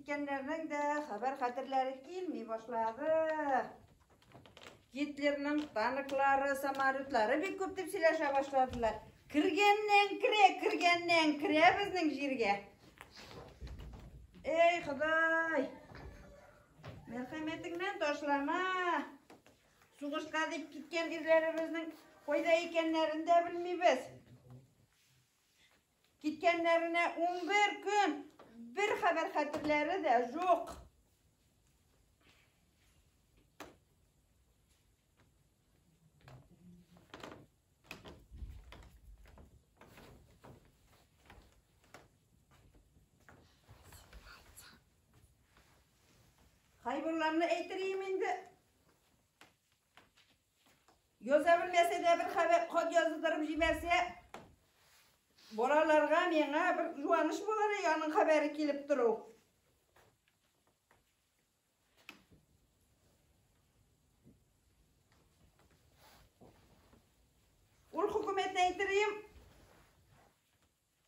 Киткәннәрнең дә хәбәр-хәтерләре килми башлады. Гитлерның танклары, самолетлары бик күп дип сөйләшә башладылар. Кергәннән керә, кергәннән керә безнең җиргә. Эй, Ходай! Мәрхәмәтеңнән ташлама. Сугышка дип киткән ирләребезнең кайда икәннәрен дә белмибез. Киткәннәренә 11 көн, бер хәбәр хәтерләре дә юк. Хайбурларны әйтер идем инде. Яза белмәсә дә бер хәбәр хат яздырып җибәрсә, балаларга миңа бер юаныш булыр иде аның хәбәре килеп тору. Ул хөкүмәтне әйтер идем,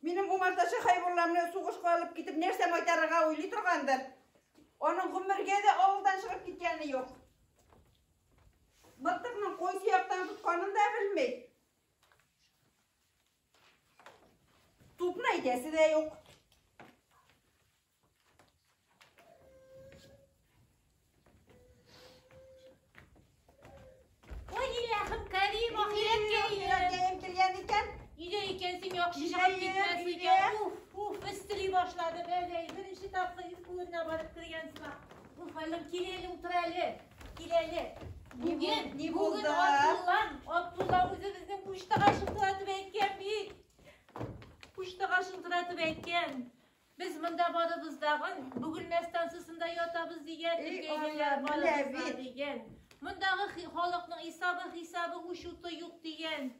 минем умартачы Хәйбулламны сугышка алып китеп нәрсә майтарырга уйлый торгандыр. Аның гомергә дә авылдан чыгып киткәне юк. Мылтыкның кайсы яктан тотканын да белми. Тупны әйтәсе дә юк. Ой, иләһем Кәрим, ахирәткәем. Ахирәткәем килгән икән. Өйдә икәнсең, яхшы чыгып китмәс икән. Уф, уф, өстери башлады. Бәләй, беренче тапкыр ир күңеленә барып кергән сымак. Уф, әлем, кил әле, утыр әле. Кил әле. Бүген, ни бүген булды? Абдуллам, Абдулла үзебезнең почтага шылтыратып әйткән бит. Почтага шылтыратып әйткән. Без монда барыбыз дагын Бөгелмә станциясендә ятабыз дигән, Эй, өлкәйгәннәр Алла, менә барыбыз да бит. дигән. Мондагы халыкның исабы хисабы учеты юк дигән.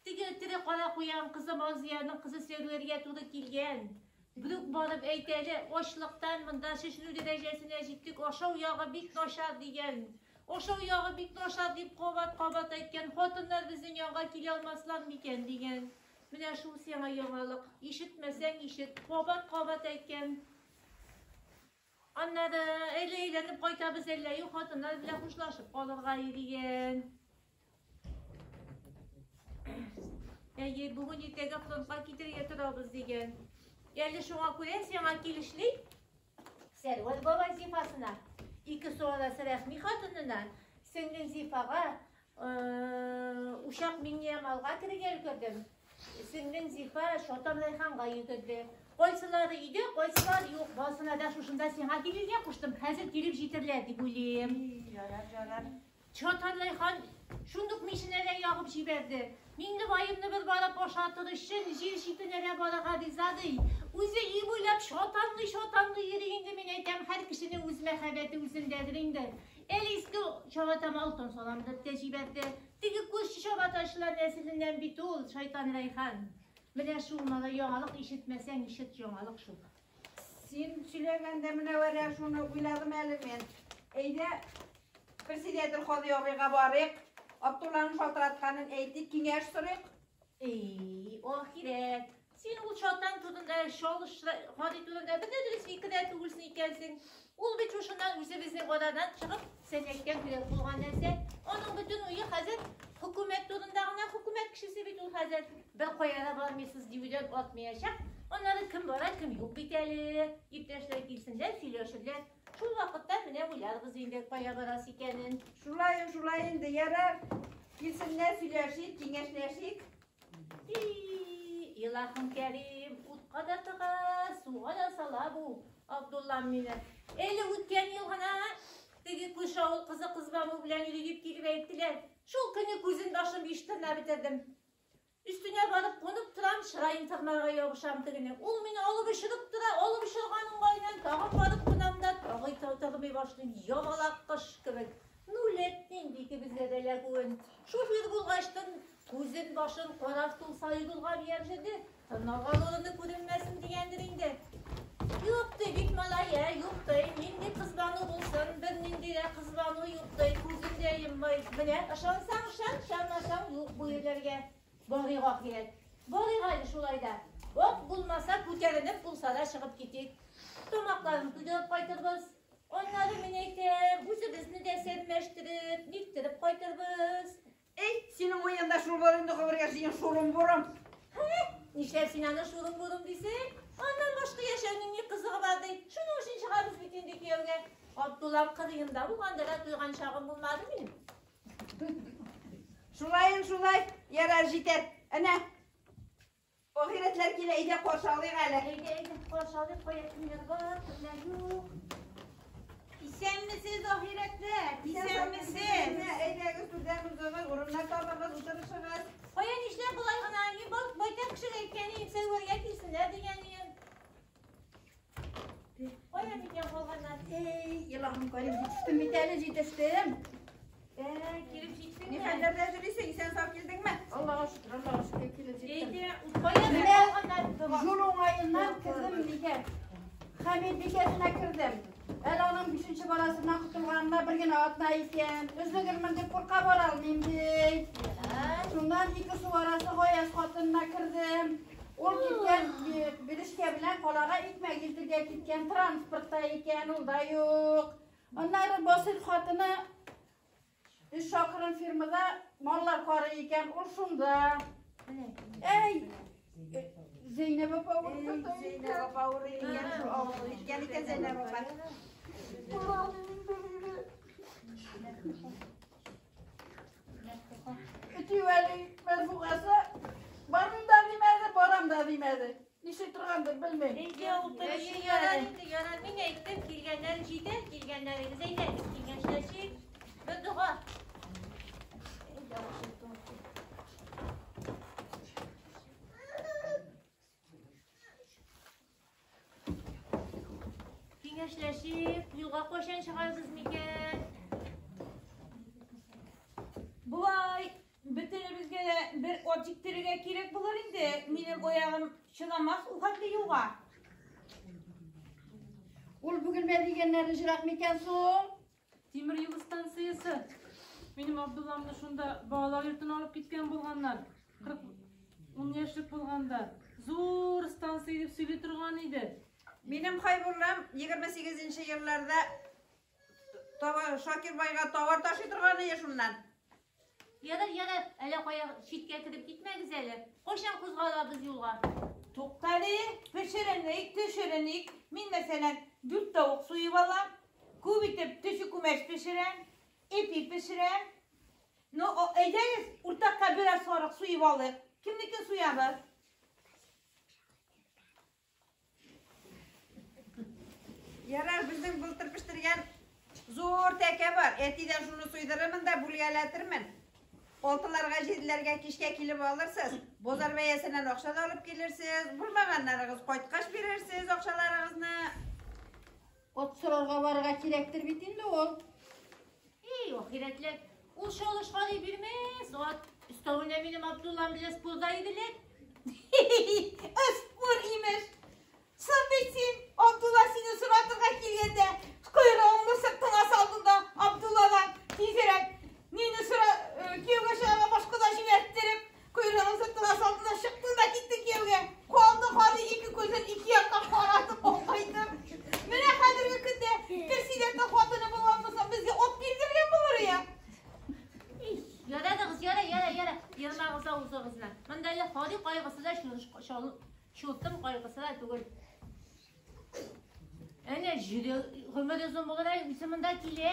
Теге тере кара куян кызы Мазияның кызы Сәрвәргә туры килгән. Берүк барып әйт әле, ачлыктан монда шешенү дәрәҗәсенә җиттек, ашау ягы бик начар дигән. Ашау ягы бик начар дип кабат-кабат әйткән, хатыннар безнең янга килә алмаслар микән дигән. Менә шул сиңа яңалык. Ишетмәсәң ишет, кабат-кабат әйткән. Аннары әллә әйләнеп кайтабыз, әллә юк, хатыннар белән хушлашып калырга дигән. Әйе, бүген иртәгә фронтка китәргә торабыз дигән. Әле шуңа күрә сиңа килешли Сәрвәр бабай Зифасына, ике су арасы Рәхми хатынына, сеңлең Зифага, Учак Миңниямалга керергә өлгердем. Сеңлең Зифа Шатан Рәйханга йөгерде. Кайсылары өйдә, кайсылары юк. Барысына да шушында сиңа килергә куштым. Хәзер килеп җитерләр дип уйлыйм. Ярар, ярар. Чатан Рәйхан шундук миченә дә ягып җибәрде. Миңлебаемны бер барып ашатыр өчен җир читенә дә барырга риза ди. Үзе өй буйлап чатанлый-чатанлый йөри инде, мин әйтәм, һәр кешенең үз мәхәббәте үзендәдер инде. Әле иске чабатама алтын салам дип тә җибәрде. Теге күрше чабатачылар нәселеннән бит ул, шайтан Рәйхан. Менә шул малай яңалык ишетмәсәң ишет, яңалык шул. Син сөйләгәндә Мөнәвәрә шуны уйладым әле мин. Әйдә, председатель Хадый абыйга барыйк. Абдулланың шалтыратканын әйтик, киңәш сорыйк. Эй, ахирәт. Син ул чатан турында, чалыш Һади турында бер дә дөрес фикердә түгелсең икәнсең. Ул бит шушыннан үзебезнең арадан чыгып, сәнәктән көрәк булган нәрсә. Аның бөтен уе хәзер хөкүмәт турында гына, хөкүмәт кешесе бит ул хәзер. Бер кая да бармыйсыз диюдән артмаячак. Аннары кем бара, кем юк бит әле. Иптәшләр килсеннәр, сөйләшерләр. Шул вакытта менә уйларбыз инде кая барасы икәнен. Шулай, шулай инде, ярар. Килсеннәр, сөйләшик, киңәшләшик. И, Илаһым Кәрим, утка да тыга, суга да сала бу Абдуллам мине. Әле үткән ел гына теге күрше авыл кызы Кызбану белән йөри дип килеп әйттеләр. Шул көнне күзен башын биш тырна бетердем. Өстенә барып кунып торам, чыраен тырнарга ябышам тегенең. Ул мине алып очырып тора, алып очырган уңаеннан тагын барып кунам да, тагы тырмый башлыйм, ябалак кош кебек. Ну, ләт нинди икебезгә дә эләгүен. Шофер булгачтын, күзен башын кара стул Саидулга бияржеде, тырнаган урыны күренмәсен дигәндер инде. Юк ди, бит малай, ә, юк ди, нинди кызгану булсын, бернинди дә кызгану юк ди, күзен дә йоммый. Менә ышансаң ышан, ышанмасаң юк бу ирләргә. Барыйк ахирәт. Барыйк әле шулай да. Ак булмаса, күтәренеп булса да чыгып китик. Тамакларын туйдырып кайтырбыз. Аннары мин әйтәм, үзебезне дә сәнмәштереп, ниттереп кайтырбыз. Эй, синең уенда шул бар инде гомергә җыен шурым-бурым. Нишләп син аны шурым-бурым дисең? Аннан башка яшәүнең ни кызыгы бар ди? Шуның өчен чыгабыз бит инде кияүгә. Абдуллам кырыемда булганда да туйган чагым булмады минем. Шулаен шулай, ярар җитәр. Әнә, ахирәтләр килә, әйдә каршы алыйк әле. Әйдә, әйдә, каршы алыйк, кая кемнәр бар, кемнәр юк. Исәнмесез, ахирәтләр! Исәнмесез! Әйдәгез, түрдән узыгыз, урыннар табыгыз, утырышыгыз. Кая нишләп болай гына? Мин байтак кешегә әйткән идем, Сәрвәргә килсеннәр дигән идем. Кая микән калганнар? Эй, илаһым Карим, җитештем бит әле, җитештем. Килеп җиттеңме? Ни хәлләрдә йөрисең? Исән-сау килдеңме? Аллага шөкер, Аллага шөкер килеп җиттем. Әйдә, кая Менә калганнар? Жул уңаеннан кызым нигә? Хәмид бикәсенә кердем. Әле аның бишенче баласыннан котылганына бер генә атна икән. Өзлегермен дип курка бара алмыйм ди. Шуннан ике су арасы Гаяз хатынына кердем. Ул киткән белешкә белән калага икмәк илтергә киткән, транспортта икән, ул да юк. Аннары Басил хатыны өч чакрым фирмада маллар карый икән, ул шунда. Әй, Зәйнәб апа авырып Зәйнәб апа авырый икән, шул авырып киткән икән Зәйнәб апа. Өтүәли Мәрфугасы бармыйм да димәде, барам да димәде. Ничек торгандыр белмим. Әйдә, утырышыйк Ярар әле. инде, ярар. Мин әйттем, килгәннәр җитә, килгәннәрегез әйдәгез, киңәшләшик. Бер дога. Киңәшләшик, юлга кайчан чыгарбыз микән? Болай бөтенебезгә дә бер ат җиктерергә кирәк булыр инде. Минем аягым чыдамас ул хәтле юлга. Ул Бөгелмә дигәннәре җырак микән соң? Тимер юл станциясе. Минем Абдулламны шунда балалар йортына алып киткән булганнар. 40 яшьлек булганда. Зур станция дип сөйли торган иде. Минем Хайбуллам 28 елларда товар Шакир байга товар ташый торган иде шуннан. Ярар, ярар, әле кая читкә кереп китмәгез әле. Кайчан кузгалабыз юлга? Туктале, пешереник, төшереник. Мин мәсәлән, дүрт тавык суеп алам. Күп итеп төче күмәч пешерәм, ипи пешерәм. Ну, әйдәгез, уртакка бераз сарык суеп алыйк. Кемнекен суябыз? Ярар, безнең былтыр пештергән зур тәкә бар. Әтидән шуны суйдырырмын да бүлгәләтермен. Алтыларга, җиделәргә кичкә килеп алырсыз. Базар бәясеннән акча да алып килерсез. Булмаганнарыгыз кайткач бирерсез акчаларыгызны. Ат сорарга барырга кирәктер бит инде ул. Эй, ахирәтләр, ул чалышка ди бирмәс. Ат өстәвенә минем Абдуллам белән спорда иделәр. Спор имеш. Соң бит син, Абдулла сине соратырга килгәндә, койрыгыңны сыртыңа салдың да Абдулладан тизрәк мине сора, кияүгә чыгарга башка да җибәрттереп, койрыгын сыртыңа салдың да чыктың да киттең кияүгә. Калды Хади ике күзен ике якка каратып кайтып. Менә хәзерге көндә председатель хатыны булган булса, безгә ат бирдергән булыр я. Ярадыгыз, яра, яра, яра. Ермагыз авызыгызны. Монда әле Хади кайгысы да чуртым кайгысы да түгел. Әнә җире гомер озын булыр әле, үзе монда килә.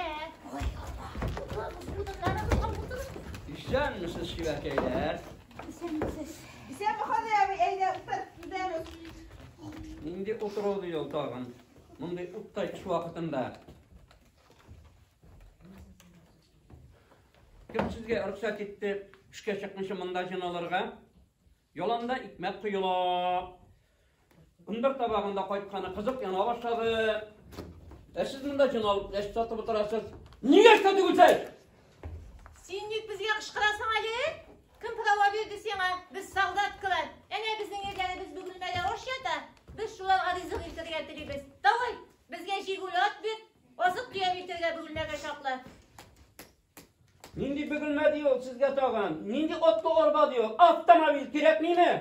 Ой, Алла. Утырыгыз, утырыгыз, утырыгыз. Исәнмесез, чибәркәйләр? Исәнмесез. Исәнме, Хади абый, әйдә, утыр, түрдән уз. Нинди утыру ди ул тагын? Мондый уттай эш вакытында. Кем сезгә рөхсәт итте эшкә чыкмыйча монда җыйналырга? Яланда икмәк коела. Ындыр табагында кайтканы кызык яна башлады. Ә сез монда җыйналып эш сатып утырасыз. Нигә эштә түгелсез? Син ник безгә кычкырасың әле? Кем права бирде сиңа? Без солдаткалар. Әнә безнең ирләребез Бөгелмәдә аш ята. Без шуларга ризык илтергә телибез. Давай, безгә җигүле ат бир. Азык төяп илтергә Бөгелмәгә чаклы. Нинди Бөгелмә ди ул сезгә тагын? Нинди атлы арба ди ул? Автомобиль кирәкмиме?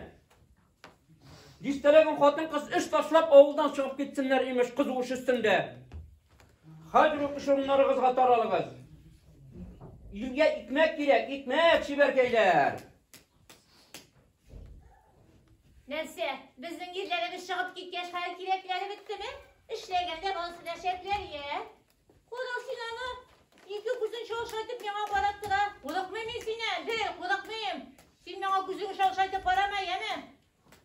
Дистәләгән хатын-кыз эш ташлап авылдан чыгып китсеннәр, имеш, кызу эш өстендә. Хәзер үк эш урыннарыгызга таралыгыз. Илгә икмәк кирәк, икмәк, чибәркәйләр. Нәрсә, безнең ирләребез чыгып киткәч, хәзер кирәкләре беттеме? Эшләгәндә барысы да шәпләр, йә. Кара син аны, ике күзен чалшайтып миңа карап тора. Курыкмыйм мин синнән, бер, курыкмыйм. Син миңа күзеңне чалшайтып карама, яме?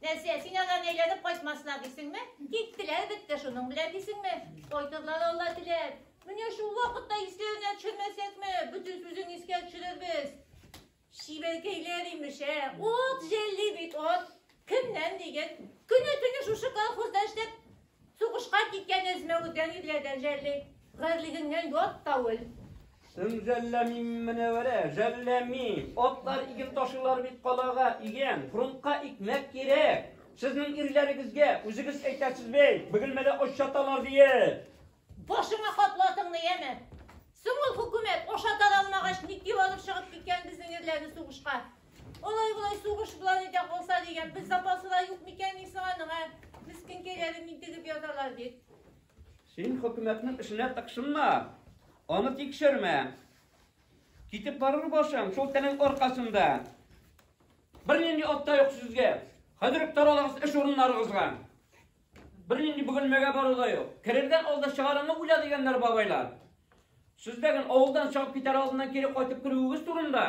Нәрсә, син аларны әйләнеп кайтмаслар дисеңме? Киттеләр, бетте шуның белән дисеңме? Кайтырлар Алла теләп. Менә шул вакытта исләренә төшермәсәкме, бөтен сүзен искә төшерербез. Чибәркәйләр имеш, ә? Ат жәлли бит, ат. Кемнән диген? Көне-төне шушы колхозда эшләп, сугышка киткән әзмәвердән ирләрдән жәлли. Гарьлегеңнән ят та үл. Соң жәлләмим, Мөнәвәрә, жәлләмим. Атлар иген ташыйлар бит калага, иген. Фронтка икмәк кирәк. Сезнең ирләрегезгә, үзегез әйтәсез бит, Бөгелмәдә ашаталар диеп. Башыңа каплатыңны, яме? Соң ул хөкүмәт ашата да алмагач, ник дип алып чыгып киткән безнең ирләрне сугышка? Алай-болай сугыш болай итә калса дигән, без запасы да юк микән ни соң аның, ә? Мескенкәйләре интегеп яталар бит. Син хөкүмәтнең эшенә тыкшынма, аны тикшермә. Китеп барыр башың шул телең аркасында. Бернинди ат та юк сезгә. Хәзер үк таралыгыз эш урыннарыгызга. Бернинди Бөгелмәгә бару да юк. Керердән алда чыгарыңны уйла дигәннәр бабайлар. Сез дә авылдан чыгып китәр алдыннан кире кайтып керүегез турында,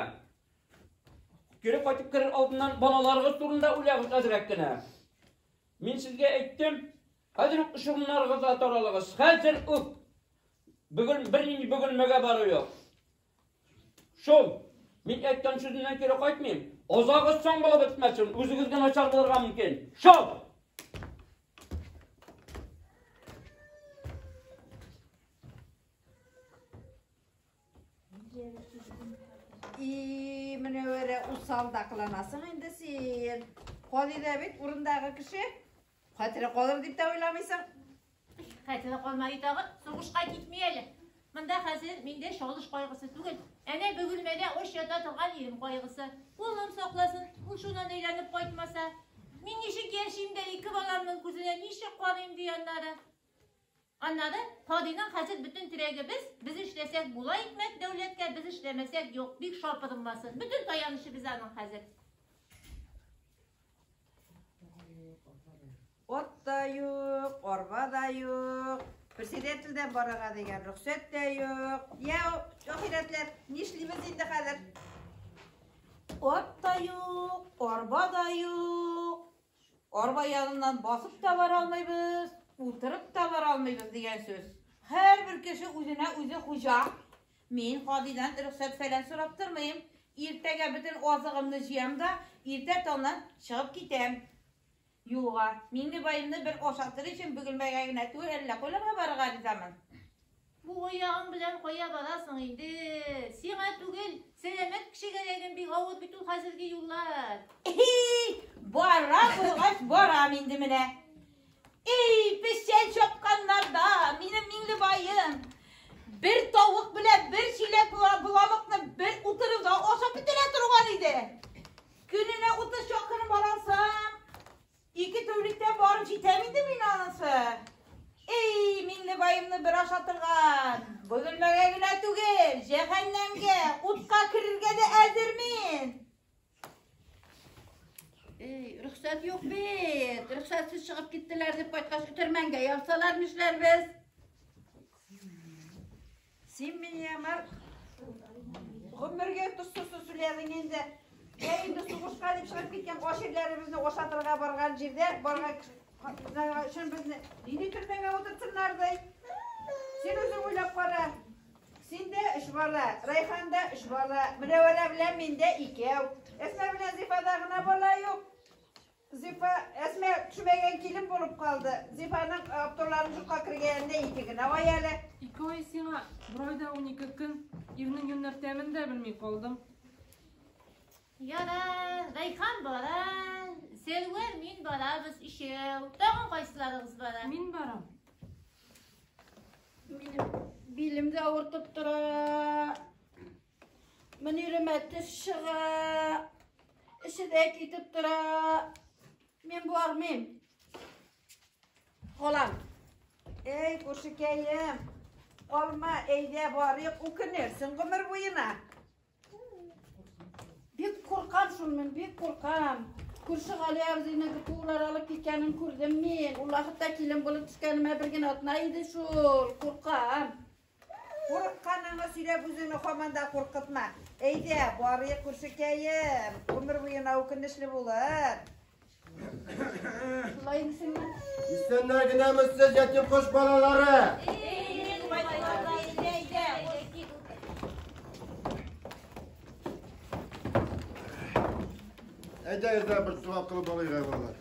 кире кайтып керер алдыннан балаларыгыз турында уйлагыз әзрәк кенә. Мин сезгә әйттем, хәзер үк эш урыннарыгызга таралыгыз. Хәзер үк. Бүген бернинди Бөгелмәгә бару юк. Шул. Мин әйткән сүземнән кире кайтмыйм. Азагы соң булып бетмәсен, үзегезгә начар булырга мөмкин. Шул. И, Мөнәвәрә, усал да кыланасың инде син. Кади да бит урындагы кеше. Хәтере калыр дип тә уйламыйсың. Хәтере калмады тагы, сугышка китми әле. Монда хәзер миндә чалыш кайгысы түгел. Әнә Бөгелмәдә ач ята торган ирем кайгысы. Улым сакласын, ул шуннан әйләнеп кайтмаса. Мин ничек яшим дә ике баламның күзенә ничек карыйм ди аннары. Аннары Һадиның хәзер бөтен терәге без, без эшләсәк була икмәк дәүләткә, без эшләмәсәк юк, бик шапырынмасын. Бөтен таянычы без аның хәзер. Ат та юк, арба да юк, председательдән барырга дигән рөхсәт тә юк. Я, ахирәтләр, нишлибез инде хәзер? Ат та юк, арба да юк. Арба яныннан басып та бара алмыйбыз, утырып та бара алмыйбыз дигән сүз. Һәрбер кеше үзенә үзе хуҗа. Мин Һадидан рөхсәт фәлән сорап тормыйм. Иртәгә бөтен азыгымны җыям да, иртә таңнан чыгып китәм. Юлга. Миңлебаемны бер ашатыр өчен Бөгелмәгә генә түгел, әллә кайларга барырга ризамын. Бу аягың белән кая барасың инде? Сиңа түгел, сәламәт кешегә дә бик авыр бит ул хәзерге юллар. Хи, бара булгач барам инде менә. Эй, печән чапканнарда минем Миңлебаем бер тавык белән бер чиләк боламыкны бер утыруда ашап бетерә торган иде. Көненә 30 чакрым барасам, ике тәүлектә барып җитәм инде мин анысы. Эй, Миңлебаемны бер ашатырган. Бөгелмәгә генә түгел, җәһәннәмгә, утка керергә дә әзер мин. Эй, рөхсәт юк бит. Рөхсәтсез чыгып киттеләр дип кайткач, өтермәнгә язсалар нишләрбез? Син Миньямар гомергә тозсыз сөйләдең инде. Я инде сугышка дип чыгып киткән аширләребезне ашатырга барган җирдә барган өчен безне нинди төрмәгә утыртсыннар ди. Син үзең уйлап кара. Синдә өч бала, Райханда өч бала, Мөнәвәрә белән миндә икәү. Әсмә белән Зифада гына бала юк. Зифа, Әсмә төшмәгән килен булып калды. Зифаның Абдулланың йортка кергәненә ике генә ай әле. 2 ай сиңа, бер ай да 12 көн, ирнең юньләп тәмен дә белми калдым. Ярар, Райхан бара, Сәрвәр мин барабыз өчәү. Тагын кайсыларыгыз бара? Мин барам. Минем билем дә авыртып тора. Мөниремә теш чыга. Эше дә китеп тора. Мин бармыйм. Калам. Эй, күршекәем, калма, әйдә барыйк, үкенерсең гомер буена. Бик куркам шул мин, бик куркам. Күрше Гали абзыйның ГПУлар алып киткәнен күрдем мин. Ул вакытта килен булып төшкәнемә бер генә атна иде шул. Куркам. Курыкканыңны сөйләп үзеңне һаман да куркытма. Әйдә, барыйк, күршекәем. Гомер буена үкенечле булыр. Шулай дисеңме? Исәннәр генәме сез, ятим кош балалары? Әйдәгез дә бер дога кылып алыйк, әй балалар.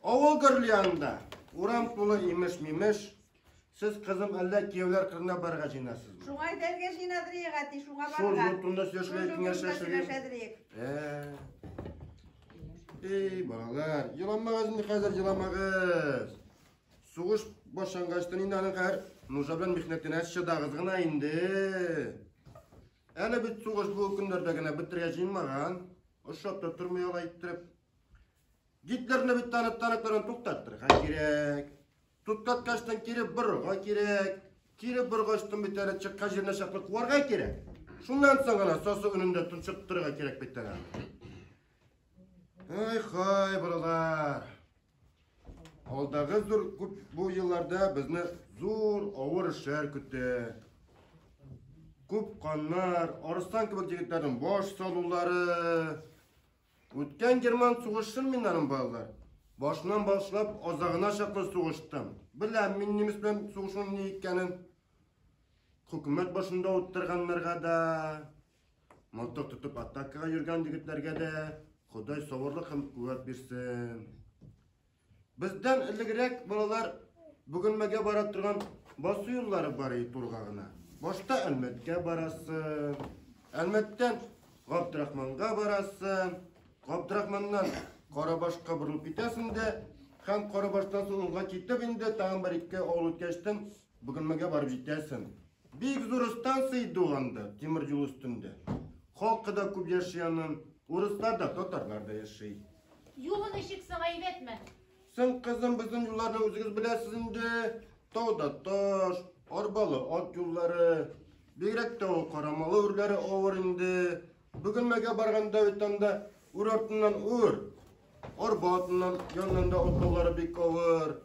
Авыл гөрли анда. Урам тулы имеш-мимеш. Сез, кызым, әллә кияүләр кырына барырга җыенасызмы? Шуңа әйтергә җыенадырыек, әти, шуңа Шул барырга. юл турында сөйләшергә, киңәшләшергә. Сөйләшәдерик. Э. Эй, балалар, еламагыз инде хәзер, еламагыз. Сугыш башлангачтан инде аның хәзер нужа белән михнәтенә чыдагыз гына инде. Әле бит сугыш бу көннәрдә генә бетергә җыенмаган. Ошап та тормый алай иттереп. Гитлерны бит танып таныкларын туктаттырырга кирәк. Туктаткачтан кире борырга кирәк. Кире боргачтан бит әле чыккан җиренә чаклы куарга кирәк. Шуннан соң гына сасы өнендә тончыктырырга кирәк бит әле. Ай хай, балалар. Алдагы зур күп бу елларда безне зур авыр эшләр көтә. Күп каннар, арыслан кебек егетләрнең баш салулары. Үткән герман сугышын мин аның балалар. Башыннан башлап азагына чаклы сугыштым. Беләм мин немец белән сугышуның ни икәнен. Хөкүмәт башында утырганнарга да, мылтык тотып атакага йөргән егетләргә дә Ходай сабырлык һәм куәт бирсен. Бездән элегрәк балалар Бөгелмәгә бара торган басу юллары бар иде турга гына. Башта Әлмәткә барасың, Әлмәттән Габдрахманга барасың, Габдрахманнан Карабашка борылып китәсең дә, һәм Карабаштан соң уңга китеп инде тагын бер ике авыл үткәчтен Бөгелмәгә барып җитәсең. Бик зур станция иде ул анда, тимер юл өстендә. Халкы да күп яши аның, урыслар да, татарлар да яши. Юлы ничек соң, әйбәтме? Соң, кызым, безнең юлларны үзегез беләсез инде. Тауда таш, арбалы ат юллары. Бигрәк тә ул Карамалы үрләре авыр инде. Бөгелмәгә барганда бит анда үр артыннан үр. Арба артыннан яннан да атлаулары бик авыр.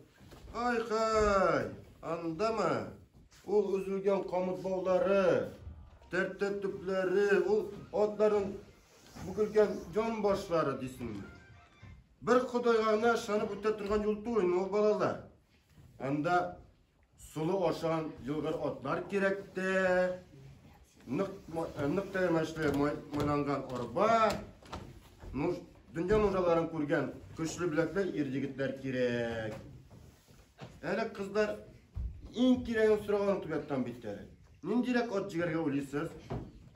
Ай-хай, андамы? Ул өзелгән камыт баулары, тәртә төпләре, ул атларның бөгелгән җан башлары дисеңме? Бер Ходайга гына ышанып үтә торган юл түгел ул, балалар. Анда солы ашаган елгыр атлар кирәк тә, нык нык тәгәрмәчле майланган арба, нуж, дөнья нужаларын күргән көчле беләкле ир-егетләр кирәк. Әле кызлар иң кирәген сораган онытып яткан бит әле. Ниндирәк ат җигәргә уйлыйсыз?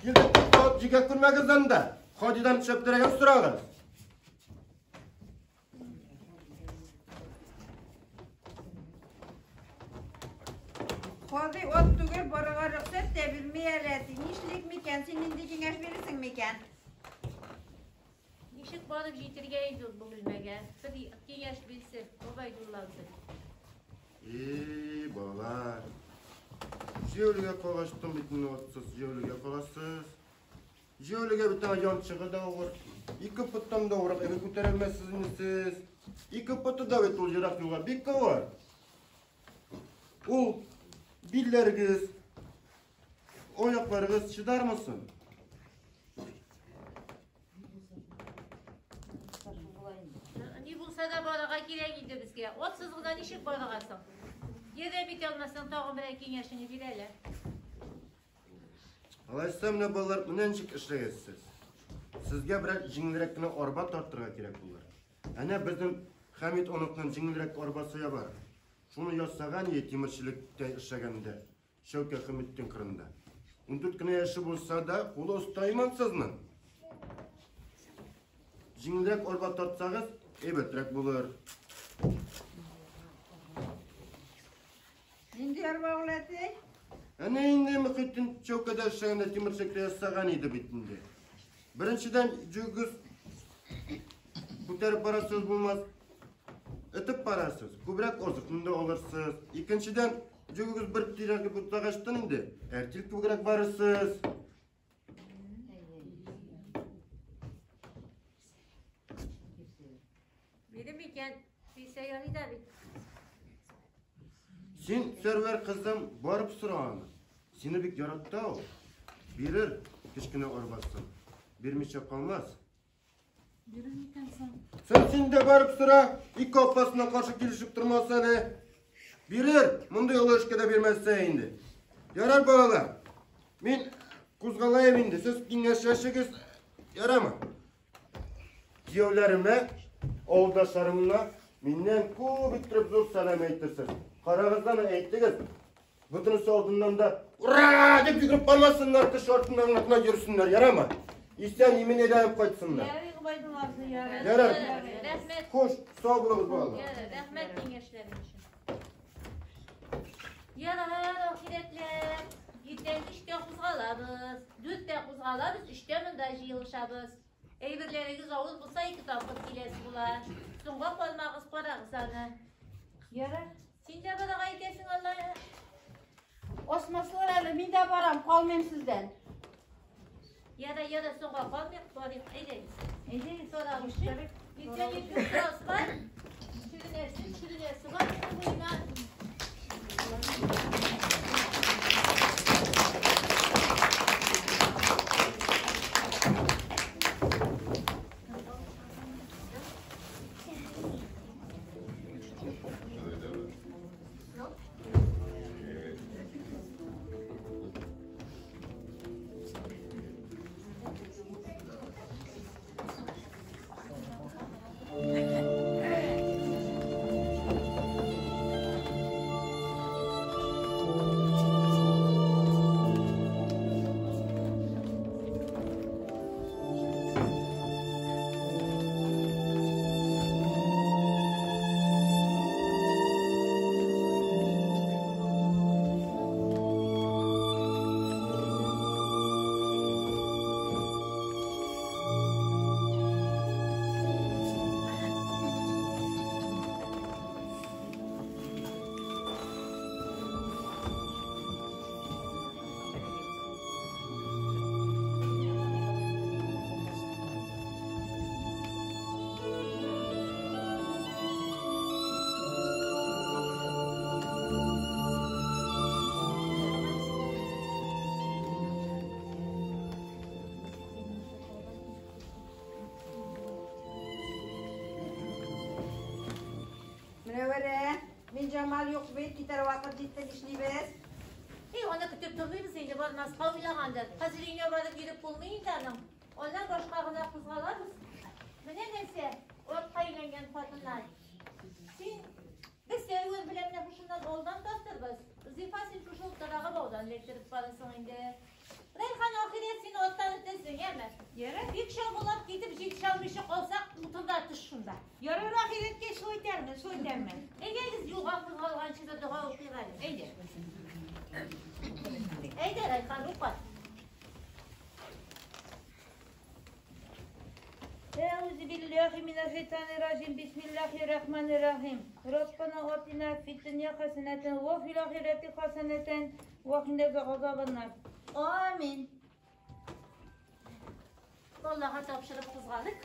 Килдек ат җигә күрмәгез анда. Һадидан шәптерәген сорагыз. Һади ат түгел, барырга рөхсәт тә бирми әле әти. Нишлик микән? Син нинди киңәш бирерсең микән? Ничек барып җитергә инде ул Бөгелмәгә? Бер киңәш бирсен, Гобәйдулла абзый. И, балалар. Җәүлегә калгачтын бит инде атсыз, җәүлегә каласыз. Җәүлегә бит аңа янчыгы да авыр. Ике поттан да авыррак әйбер күтәрә алмассыз инде сез. Ике поты да бит ул ерак юлга бик авыр. Ул билләрегез, аякларыгыз чыдармы соң? Ни булса да барырга кирәк инде безгә. Атсыз гына ничек барырга соң? Ярдәм итә алмасаң, тагын берәр киңәшеңне бир әле. Алайса, менә балалар, менә ничек эшләгез сез. Сезгә берәр җиңелрәк кенә арба тартырга кирәк булыр. Әнә безнең Хәмит оныкның җиңелрәк арбасы я бар. Шуны ясаган ие тимерчелектә эшләгәндә, Шәүкә Хәмиттин кырында. 14 кенә яше булса да, кулы оста имансызның. Җиңелрәк арба тартсагыз, әйбәтрәк булыр. Нинди арба ул, әти? Әнә инде Мөхетдин Чәүкәдә эшләгәндә тимерчелектә ясаган иде бит инде. Беренчедән, җөгегез күтәреп барасыз булмас. Этеп барасыз, күбрәк азыкны да алырсыз. Икенчедән, җөгегез бер тирәгә бутагачтан инде, әртил күбрәк барырсыз. Бирер микән? Бирсә ярый да бит. Син, Сәрвәр кызым, барып сора аны. Сине бик яратты ул. Бирер кечкенә арбасын. Бирмичә калмас. Бирер микән соң? Син син дә барып сора, ике апасына каршы килешеп тормас әле. Бирер, мондый олы эшкә дә бирмәсә инде. Ярар, балалар. Мин кузгалаем инде, сез киңәшләшегез, ярамы? Кияүләремә, авылдашларымна миннән күп иттереп зур сәлам әйтерсез. Карагыздан әйтегез. Бөтенесе алдыннан да ура дип йөгереп бармасыннар, кеше артыннан гына йөрсеннәр, ярамы? Исән имин әйләнеп кайтсыннар. Ярый, Гобәйдулла абзый, ярар. Ярар. Рәхмәт. Хуш, сау булыгыз, балалар. Ярар, рәхмәт киңәшләрең өчен. Ярар, ахирәтләр. Иртән өчтә кузгалабыз. Дүрттә кузгалабыз, өчтә монда җыелышабыз. Әйберләрегез авыр булса, ике тапкыр киләсе була. Соңга калмагыз, карагыз аны. Ярар. Син дә барырга әйтәсең, Алла. Осмаслар әле, мин дә барам, калмыйм сездән. Яра, яра, соңга калмыйк, барыйк, әйдәгез. Әйдәгез. Сорагыз. Иртән иртүк торасы бар. Сүренәсе, сүренәсе бар буена. Мөнәвәрә, мин Җамал юк бит, китәр вакыт җитте, нишлибез? Эй, аны көтеп тормыйбыз инде, бармаска уйлагандыр. Хәзер өенә барып йөреп булмый инде аның. Аннан башка гына кузгалабыз. Менә нәрсә, атка өйләнгән хатыннар. Син без Сәрвәр белән менә шушыннан алдан тартырбыз. Зифа, син шушы уртадагы баудан эләктереп барырсың инде. Рәйхан, ахирәт, син аттан үтәсең, яме? Ярар. Бик чабулап китеп җитешә алмыйча калсак, утыр да төш шунда. Ярар, ахирәткә шулай итәрмен, шулай итәрмен. Әйдәгез, юлга кузгалганчы да дога укыйк әле. Әйдә. Әйдә, Рәйхан, укы. Әүзü billahi mineşşeytanirracim. Bismillahirrahmanirrahim. Rabbena atina fid dünya haseneten ve fil ahireti haseneten ve qina azabannar. Amin. Vallahi tapşırıp kuzgalık.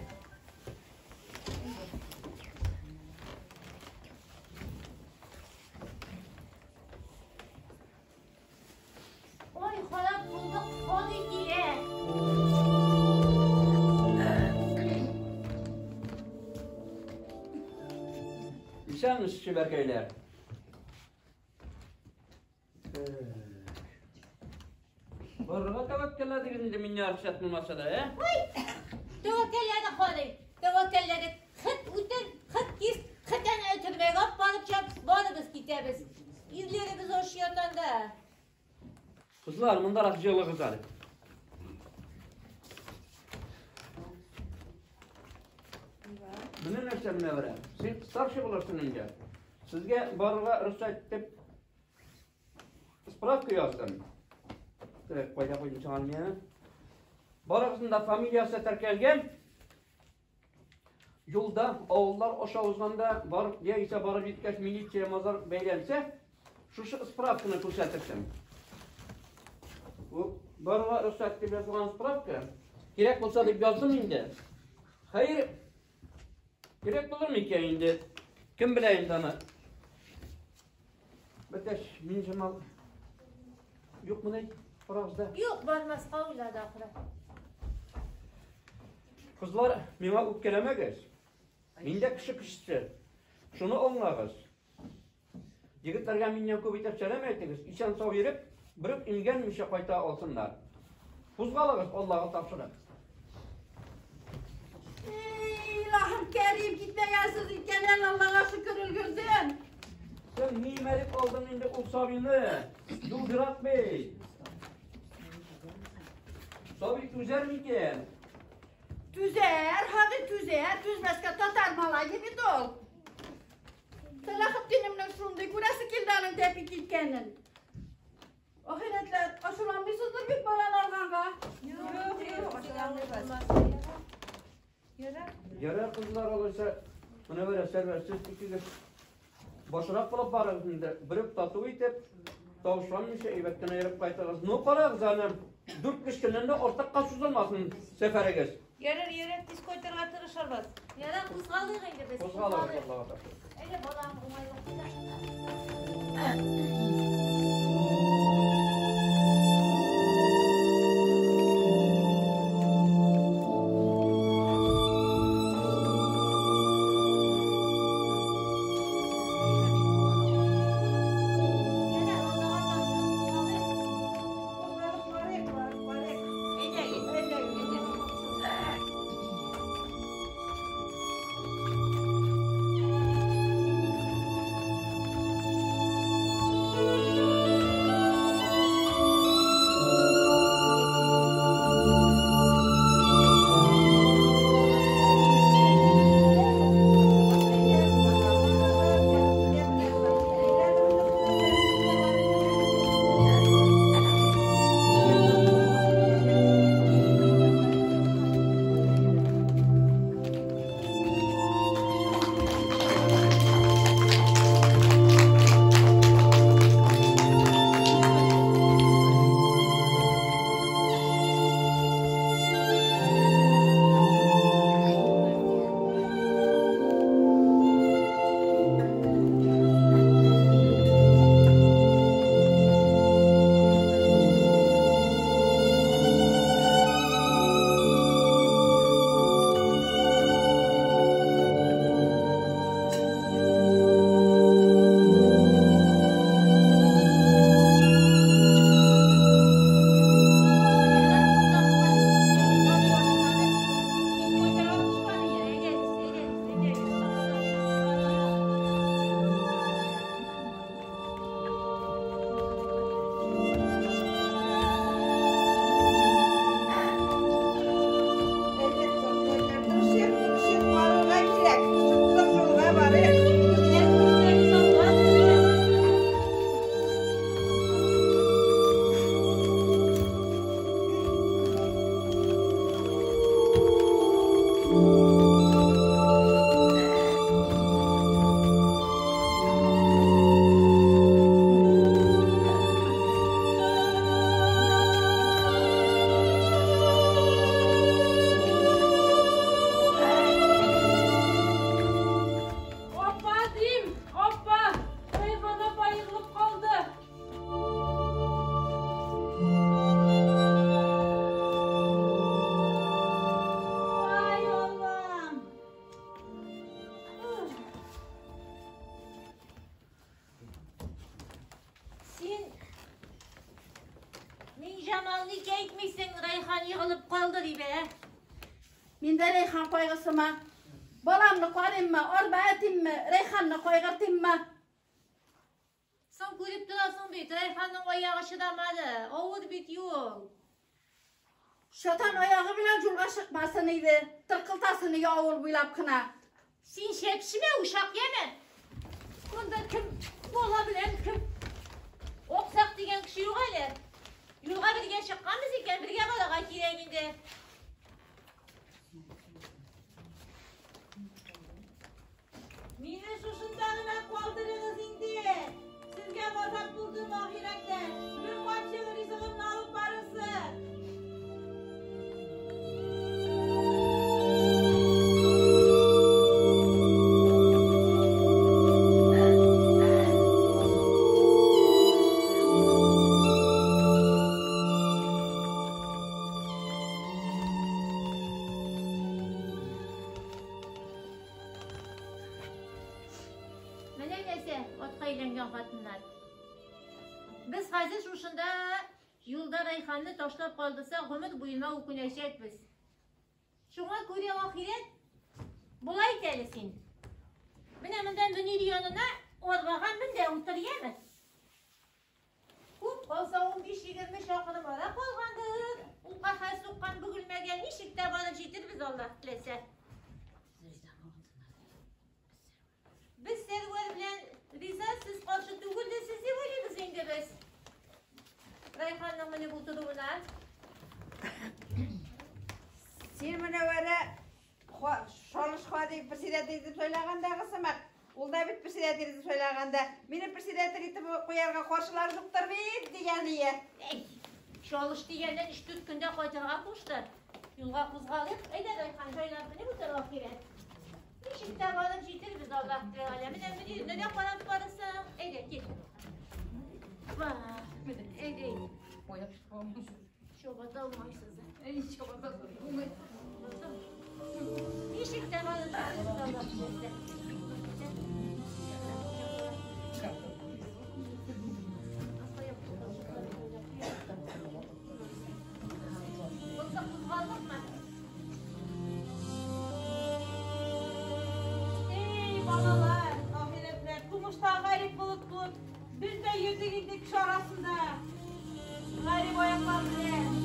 Oy harap bulduk 12'ye. Исәнмесез, чибәркәйләр. Барырга тәвәккәлләдек инде миннән рөхсәт булмаса да, ә? Ой! Тәвәккәлләдек, ханым. Тәвәккәлләдек. Хыт үтер, хыт кис, хыт әнә төрмәгә алып барып чап, барыбыз китәбез. Ирләребез аш ятанда. Кызлар, мондарак җыелыгыз әле. Менә нәрсә, менә берәр. Син старший булырсың инде. Сезгә барырга рөхсәт дип справка яздым. Так, кайда куйдым соң әле мин? Барыгызның да фамилиясе теркәлгән. Юлда авыллар аша узганда барып яисә барып җиткәч милиция мазар бәйләнсә, шушы справканы күрсәтерсең. Бу барырга рөхсәт дип язылган справка. Кирәк булса дип яздым инде. Хәер, кирәк булыр микән инде? Кем белә инде аны? Бәтәш, Минҗамал юкмыни арагызда? Юк, бармаска уйлады ахры. Кызлар, миңа үпкәләмәгез. Мин дә кеше кешесе. Шуны аңлагыз. Егетләргә миннән күп итеп сәлам әйтегез. Исән-сау йөреп, берүк имгәнмичә кайта алсыннар. Кузгалыгыз, Аллага тапшырып. Ey, Илаһым Кәрим, китмәгәнсез икән, әле Аллага шөкер өлгердем. Син ни мәлик алдың инде ул сабыйны? Юл ерак бит. Сабый түзәр микән? Түзәр, һади түзәр, түзмәскә татар малае бит ул. Сәлахетдинемнең шундый күрәсе килде аның тәпи киткәнен. Ахирәтләр, ачуланмыйсыздыр бит баланы алганга. Юк, юк, ачуланмыйбыз. Ярар. Ярар, кызлар, алайса, менә бер Сәрвәр, сез икегез башрак булып барыгыз инде. Берүк тату итеп, тавышланмыйча әйбәт кенә йөреп кайтыгыз. Ну, карагыз аны, дүрт-биш көннән дә артыкка сузылмасын сәфәрегез. Ярар, ярар, тиз кайтырга тырышырбыз. Ярар, кузгалыйк инде без. Кузгалыгыз, Аллага тапшырып. Әйдә, балам, уңайлык куя. Ярар, Аллага тапшырып кузгалыйк. Кузгалып барыйк, барып барыйк. Әйдәгез. Әйдәгез. Әйдә. Тырышыйк, тырышыйк, барырга кирәк. Чыктык юлга барыйк. Опа дим, опа! Рәйхан апа егылып калды. Ай, Аллам. Син Миңҗамал никә әйтмисең, Рәйхан егылып калды дип, ә? Миндә Рәйхан кайгысымы? Баламны карыйммы, арба этимме, Рәйханны кайгыртыйммы? Соң күреп торасың бит, Рәйханның аягы чыдамады. Авыр бит юл. Шатан аягы белән юлга чыкмасын иде, тыркылтасын иде авыл буйлап кына. Син шәпшемә, ушак яме. Монда кем бала белән кем аксак дигән кеше юк әле. Юлга бергә чыкканбыз икән, бергә барырга кирәк инде. Мине шушында гына калдырыгыз инде. Сезгә газап булдым ахирәттә. Бер капчык ризыгымны алып барырсыз. Менә нәрсә, атка әйләнгән хатыннар. Без хәзер шушында юлда Райханны ташлап калдырсак, гомер буена үкенәчәкбез. Шуңа күрә ахирәт, болай ит әле син. Менә монда Мөнир янына арбага мен дә утыр, яме? Күп калса 15-20 чакрым ара калгандыр. Ул каһәр суккан Бөгелмәгә ничек тә барып җитербез, Аллаһ теләсә. Без Сәрвәр белән риза, сез каршы түгелдерсез дип уйлыйбыз инде без. Райханның менеп утыруына. Син Мөнәвәрә Шалыш Хади председатель итеп сайлагандагы сымак. Ул да бит председатель итеп сайлаганда, мине председатель итеп куярга каршылар юктыр бит дигән ие. Әй, Шалыш дигәннән 3-4 көндә кайтырга кушты. Юлга кузгалыйк. Әйдә, Райхан, җайлап менеп утырырга кирәк. Ничек тә барып җитербез, Аллаһ Тәгалә. Менә Мөнирне дә карап барырсың. Әйдә, кил. Әйдә. Чабата алмайсыз. Ничек тә барып җитербез, Аллаһ теләсә. Булса кузгалдыкмы? Эй, балалар, ахирәтләр, тумышта гарип булып туып, без дә йөрдек инде кеше арасында. Гарип аяклар белән.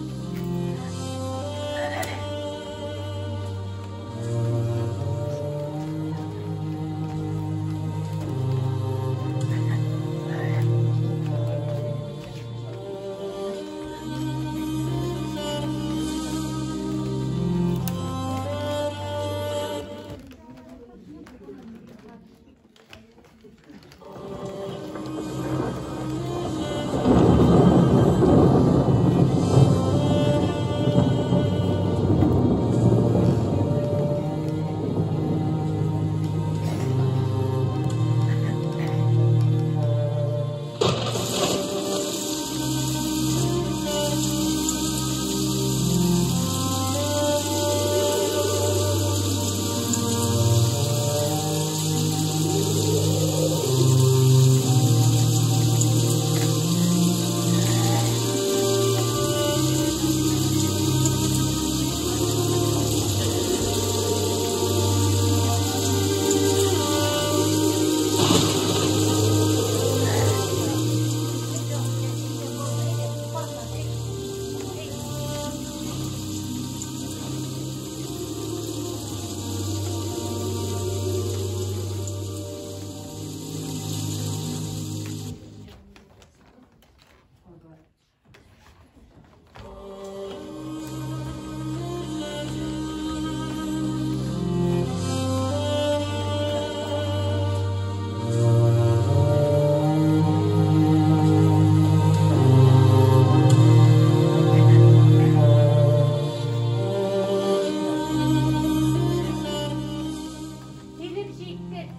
Килеп җиттек.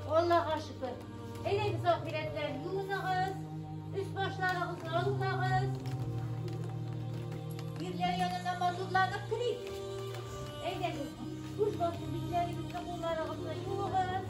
Аллага шөкер. Әйдәгез, ахирәтләр, юыныгыз, өс башларыгызны алынагыз. Ирләр янына матурланып керик. Әйдәгез, күз башы битләрегезне, кулларыгызны юыгыз.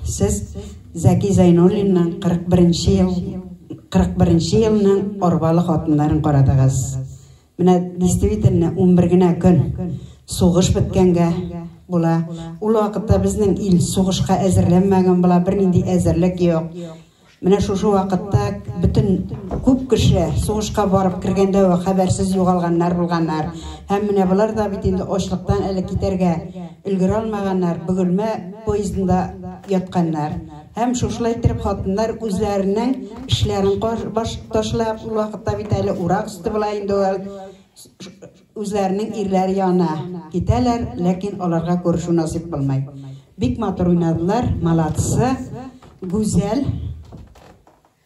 Сез Зәки Зәйнуллинның 41 нче ел 41 нче елның арбалы хатыннарын карадыгыз. Менә действительно 11 генә көн сугыш беткәнгә була. Ул вакытта безнең ил сугышка әзерләнмәгән була, бернинди әзерлек юк. Менә шушы вакытта бөтен күп кеше сугышка барып кергәндә үк хәбәрсез югалганнар булганнар. Һәм менә болар да бит инде ачлыктан әле китәргә өлгерә алмаганнар, Бөгелмә поездында ятканнар. Һәм шушылай иттереп хатыннар үзләренең эшләрен баш ташлап, ул вакытта бит әле урак өсте була инде ул, үзләренең ирләре янына китәләр, ләкин аларга күрешү насыйп булмый. Бик матур уйнадылар, молодцы. Гүзәл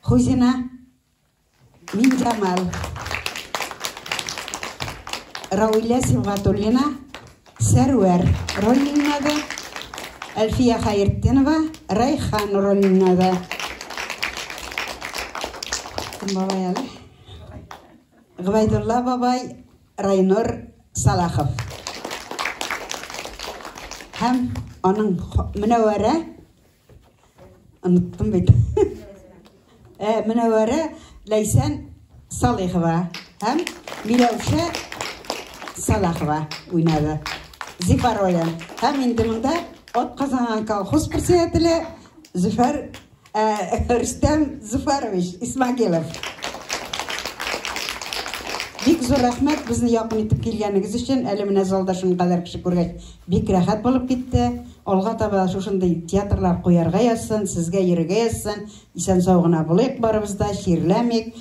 Хузина, Минҗамал, Рауилә Сибгатуллина, Сәрвәр ролен уйнады. Әлфия Хәертдинова Райхан ролен уйнады. Кем бабай әле? Гобәйдулла бабай Райнур Салахов. Һәм аның Мөнәвәрә оныттым бит. Ә, Мөнәвәрә Ләйсән Салихова һәм Миләүшә Салахова уйнады. Зифа ролен. Һәм инде монда ат казанган колхоз председателе Зөфәр Рөстәм Зөфәрович Исмагилов. Бик зур рәхмәт безне якын итеп килгәнегез өчен. Әле менә залда шуның кадәр кеше күргәч, бик рәхәт булып китте. Алга таба да шушындый театрлар куярга язсын, сезгә йөрергә язсын. Исән-сау гына булыйк барыбыз да, чирләмик.